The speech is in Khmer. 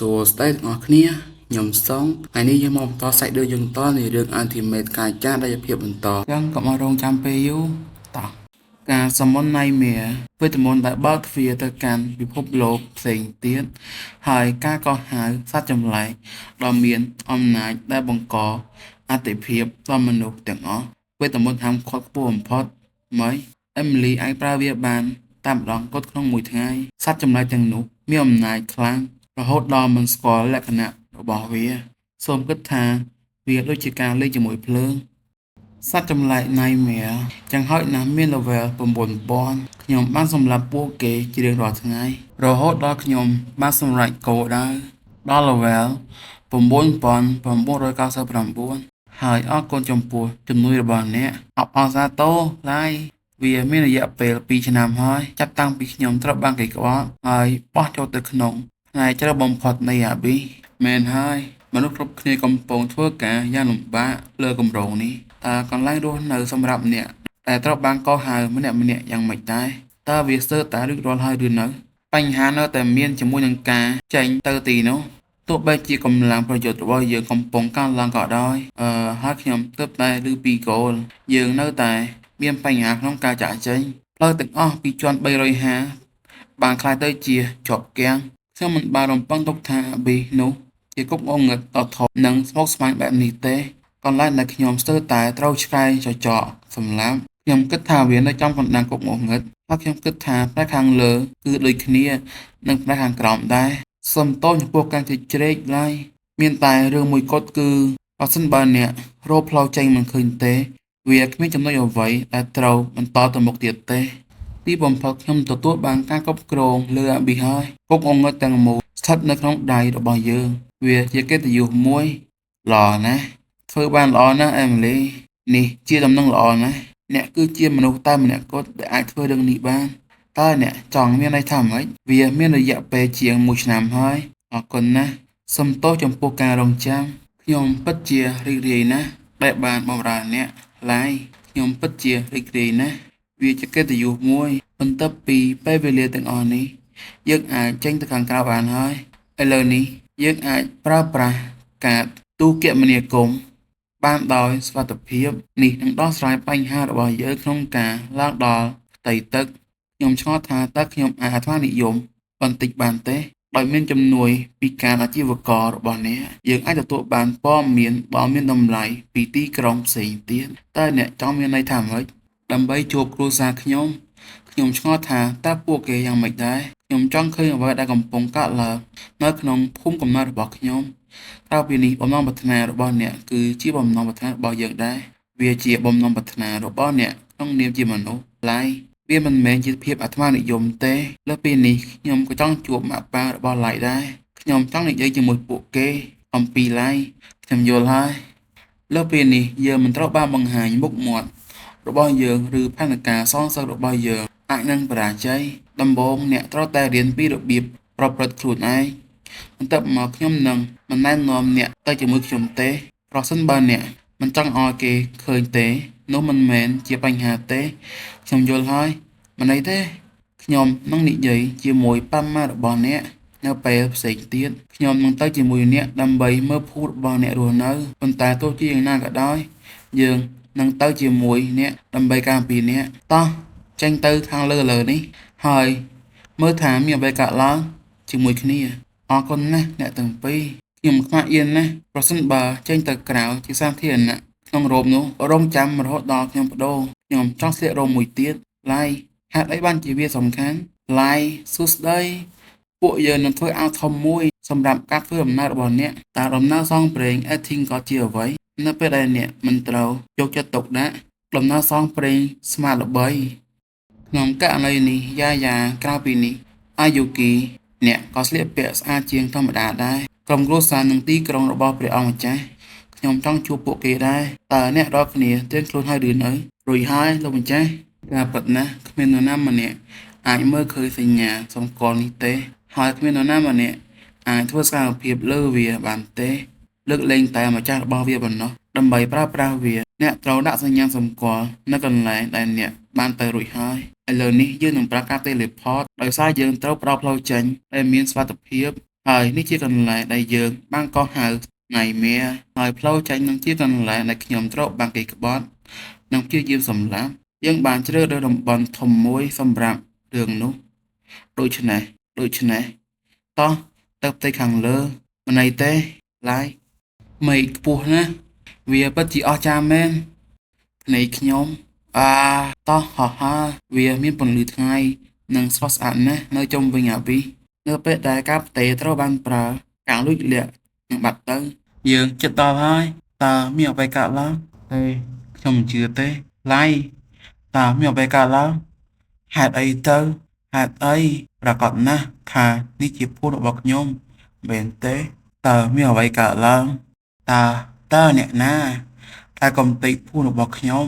សួស្តីទាំងអស់គ្នាខ្ញុំសុងថ្ងៃនេះយើងមកបន្តសាច់រឿងយើងតនៃរឿង Ultimate ការចារភាពបន្តអញ្ចឹងកុំឲ្យរងចាំពេលយូរតោះការ Summon Nightmare វេទមន្តដែលបើកទ្វារទៅកាន់ពិភពលោកផ្សេងទៀតហើយការកោះហៅសត្វចម្លែកដ៏មានអំណាចដែលបង្កអត្ថិភាពដល់មនុស្សទាំងអស់វេទមន្តហាមឃាត់ខ្ពស់បំផុតម៉េចអេមីលីអាចប្រើវាបានតែម្ដងគត់ក្នុងមួយថ្ងៃសត្វចម្លែកទាំងនោះមានអំណាចខ្លាំងរហូតដល់មិនស្គាល់លក្ខណៈរបស់វាសូមគិតថាវាដូចជាការលេងជាមួយភ្លើងសត្វចម្លែក Nightmare យ៉ាងហោចណាស់មាន level 9000ខ្ញុំបានសម្លាប់ពួកគេជារៀងរាល់ថ្ងៃរហូតដល់ខ្ញុំបានសម្រេចគោលដៅដល់ level 9999ហើយអរគុណចំពោះជំនួយរបស់អ្នកអបអរសាទរឡាយវាមានរយៈពេល2ឆ្នាំហើយចាប់តាំងពីខ្ញុំត្រូវបានគេក្បត់ហើយបោះចូលទៅក្នុងផ្នែកជ្រៅបំផុតនៃ Abyss មែនហើយមនុស្សគ្រប់គ្នាកំពុងធ្វើការយ៉ាងលំបាកលើគម្រោងនេះតើកន្លែងរស់នៅសម្រាប់អ្នកដែលត្រូវបានកោះហៅម្នាក់ៗយ៉ាងម៉េចដែរតើវាស្ទើរតែរួចរាល់ហើយឬនៅបញ្ហានៅតែមានជាមួយនឹងការចេញទៅទីនោះទោះបីជាកម្លាំងប្រយុទ្ធរបស់យើងកំពុងកើនឡើងក៏ដោយហើយខ្ញុំទើបតែឮពីគោលយើងនៅតែមានបញ្ហាក្នុងការចាកចេញផ្លូវទាំងអស់ពីជាន់350បានក្លាយទៅជាជាប់គាំងខ្ញុំមិនបានរំពឹងទុកថា Abyss នោះជាគុកងងឹតដ៏ធំនិងស្មុគស្មាញបែបនេះទេកន្លែងដែលខ្ញុំស្ទើរតែត្រូវឆ្កែចចកសម្លាប់ខ្ញុំគិតថាវានៅចំកណ្ដាលគុកងងឹតហើយខ្ញុំគិតថាផ្នែកខាងលើគឺដូចគ្នានឹងផ្នែកខាងក្រោមដែរសូមទោសចំពោះការជជ្រែកឡើយមានតែរឿងមួយគត់គឺប្រសិនបើអ្នករកផ្លូវចេញមិនឃើញទេវាគ្មានចំណុចអ្វីដែលត្រូវបន្តទៅមុខទៀតទេទីបំផុតខ្ញុំទទួលបានការគ្រប់គ្រងលើ Abyss ហើយគុកងងឹតទាំងមូលស្ថិតនៅក្នុងដៃរបស់យើងវាជាកិត្តិយសមួយល្អណាស់ធ្វើបានល្អណាស់អេមីលីនេះជាដំណឹងល្អណាស់អ្នកគឺជាមនុស្សតែម្នាក់គត់ដែលអាចធ្វើរឿងនេះបានតើអ្នកចង់មានន័យថាម៉េចវាមានរយៈពេលជាង1ឆ្នាំហើយអរគុណណាស់សូមទោសចំពោះការរងចាំខ្ញុំពិតជារីករាយណាស់ដែលបានបម្រើអ្នកឡាយខ្ញុំពិតជារីករាយណាស់វាជាកិត្តិយសមួយបន្ទាប់ពីពេលវេលាទាំងអស់នេះយើងអាចចេញទៅខាងក្រៅបានហើយឥឡូវនេះយើងអាចប្រើប្រាស់កាតទូរគមនាគមន៍បានដោយសុវត្ថិភាពនេះនឹងដោះស្រាយបញ្ហារបស់យើងក្នុងការឡើងដល់ផ្ទៃទឹកខ្ញុំឆ្ងល់ថាតើខ្ញុំអាចអាត្មានិយមបន្តិចបានទេដោយមានជំនួយពីការអាជីវកររបស់អ្នកយើងអាចទទួលបានព័ត៌មានដ៏មានតម្លៃពីទីក្រុងផ្សេងទៀតតើអ្នកចង់មានន័យថាម៉េចដើម្បីជួបគ្រួសារខ្ញុំខ្ញុំឆ្ងល់ថាតើពួកគេយ៉ាងម៉េចដែរខ្ញុំចង់ឃើញអ្វីដែលកំពុងកើតឡើងនៅក្នុងភូមិកំណើតរបស់ខ្ញុំក្រៅពីនេះបំណងប្រាថ្នារបស់អ្នកគឺជាបំណងប្រាថ្នារបស់យើងដែរវាជាបំណងប្រាថ្នារបស់អ្នកក្នុងនាមជាមនុស្សឡាយវាមិនមែនជាភាពអាត្មានិយមទេលើសពីនេះខ្ញុំក៏ចង់ជួបម៉ាក់ប៉ារបស់ឡាយដែរខ្ញុំចង់និយាយជាមួយពួកគេអំពីឡាយខ្ញុំយល់ហើយលើសពីនេះយើងមិនត្រូវបានបង្ហាញមុខមាត់របស់យើងឬផែនការសងសឹករបស់យើងអាចនឹងបរាជ័យដំបូងអ្នកត្រូវតែរៀនពីរបៀបប្រព្រឹត្តខ្លួនឯងបន្ទាប់មកខ្ញុំនឹងមិនណែនាំអ្នកទៅជាមួយខ្ញុំទេប្រសិនបើអ្នកមិនចង់ឲ្យគេឃើញទេនោះមិនមែនជាបញ្ហាទេខ្ញុំយល់ហើយមិនអីទេខ្ញុំនឹងនិយាយជាមួយប៉ាម៉ារបស់អ្នកនៅពេលផ្សេងទៀតខ្ញុំនឹងទៅជាមួយអ្នកដើម្បីមើលភូមិរបស់អ្នករស់នៅប៉ុន្តែទោះជាយ៉ាងណាក៏ដោយយើងនឹងទៅជាមួយអ្នកដើម្បីការពារអ្នកតោះចេញទៅខាងលើឥឡូវនេះហើយមើលថាមានអ្វីកើតឡើងជាមួយគ្នាអរគុណណាស់អ្នកទាំងពីរខ្ញុំខ្មាស់អៀនណាស់ប្រសិនបើចេញទៅក្រៅជាសាធារណៈក្នុងរោមនោះរងចាំរហូតដល់ខ្ញុំបដូរខ្ញុំចង់ស្លៀករោមមួយទៀតឡាយហេតុអីបានជាវាសំខាន់ឡាយសួស្តីពួកយើងនឹងធ្វើអាវធំមួយសម្រាប់ការធ្វើដំណើររបស់អ្នកតើដំណើរសងព្រេង Acting ក៏ជាអ្វីនៅពេលដែលអ្នកមិនត្រូវយកចិត្តទុកដាក់ដំណើរសងព្រេងស្មាតល្បីក្នុងករណីនេះយ៉ាយ៉ាក្រៅពីនេះអាយុគីអ្នកក៏ស្លៀកពាក់ស្អាតជាងធម្មតាដែរក្រុមគ្រួសារនិងទីក្រុងរបស់ព្រះអង្គម្ចាស់ខ្ញុំចង់ជួបពួកគេដែរតើអ្នករាល់គ្នាត្រៀមខ្លួនហើយឬនៅរួចហើយលោកម្ចាស់ការពិតណាស់គ្មាននរណាម្នាក់អាចមើលឃើញសញ្ញាសម្គាល់នេះទេហើយគ្មាននរណាម្នាក់អាចធ្វើសកម្មភាពលើវាបានទេលើកលែងតែម្ចាស់របស់វាប៉ុណ្ណោះដើម្បីប្រើប្រាស់វាអ្នកត្រូវដាក់សញ្ញាសម្គាល់នៅកន្លែងដែលអ្នកបានទៅរួចហើយឥឡូវនេះយើងនឹងប្រើការ Teleport ដោយសារយើងត្រូវផ្ដល់ផ្លូវចេញដែលមានសុវត្ថិភាព ហើយនេះជាកន្លែងដែលយើងបានកោះហៅ Nightmare ហើយផ្លូវចេញនឹងជាកន្លែងដែលខ្ញុំត្រូវបានគេក្បត់ និងព្យាយាមសម្លាប់ យើងបានជ្រើសរើសតំបន់ធំមួយសម្រាប់រឿងនោះ ដូច្នេះ ដូច្នេះ តោះទៅផ្ទៃខាងលើ មិនអីទេ ឡាយ មេឃខ្ពស់ណាស់ វាពិតជាអស្ចារ្យមែន ភ្នែកខ្ញុំ អាតោះហោះហើរ វាមានពន្លឺថ្ងៃ និងស្រស់ស្អាតណាស់នៅជុំវិញអាវីស នៅពេលដែលការផ្ទេរត្រូវបានប្រើ ការលួចលាក់នឹងបាត់ទៅ យើងជិតដល់ហើយ តើមានអ្វីកើតឡើង ទេ ខ្ញុំមិនជឿទេ ឡៃ តើមានអ្វីកើតឡើង ហេតុអីទៅ ហេតុអី ប្រាកដណាស់ថានេះជាភូមិរបស់ខ្ញុំ មែនទេ តើមានអ្វីកើតឡើង តើតើអ្នកណាដែលកំទេចភូមិរបស់ខ្ញុំ